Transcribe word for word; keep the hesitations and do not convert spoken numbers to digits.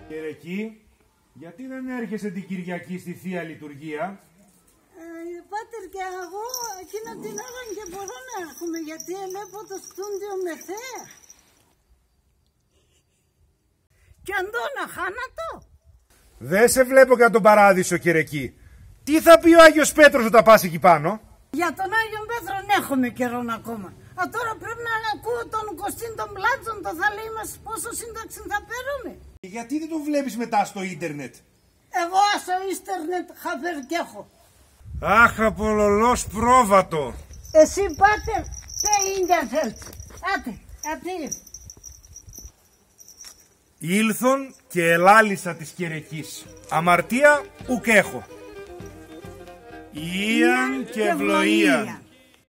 Κερεκή, γιατί δεν έρχεσαι την Κυριακή στη Θεία Λειτουργία; Ε, πάτερ, και εγώ εκείνα την ώρα και μπορώ να έρχομαι, γιατί ελέπω το στούντιο με θέα. Κι αντώνα χάνατο; Δε σε βλέπω για τον Παράδεισο, Κερεκή. Τι θα πει ο Άγιος Πέτρος όταν πας εκεί πάνω; Για τον Άγιον Πέτρον έχουμε καιρόν ακόμα. Α, τώρα πρέπει να ακούω τον Κωστήν τον Πλάτσον, το θα λέει μας πόσο σύνταξη θα παίρουμε. Και γιατί δεν τον βλέπεις μετά στο ίντερνετ; Εγώ ας το ίντερνετ χαβέρ κι έχω. Αχ, απολωλός πρόβατο. Εσύ, πάτερ, πέ ίντερνετ. Άτε, άτε. Ήλθον και ελάλησα της Κερεκής. Αμαρτία ουκ έχω. Ίαν και ευλογίαν.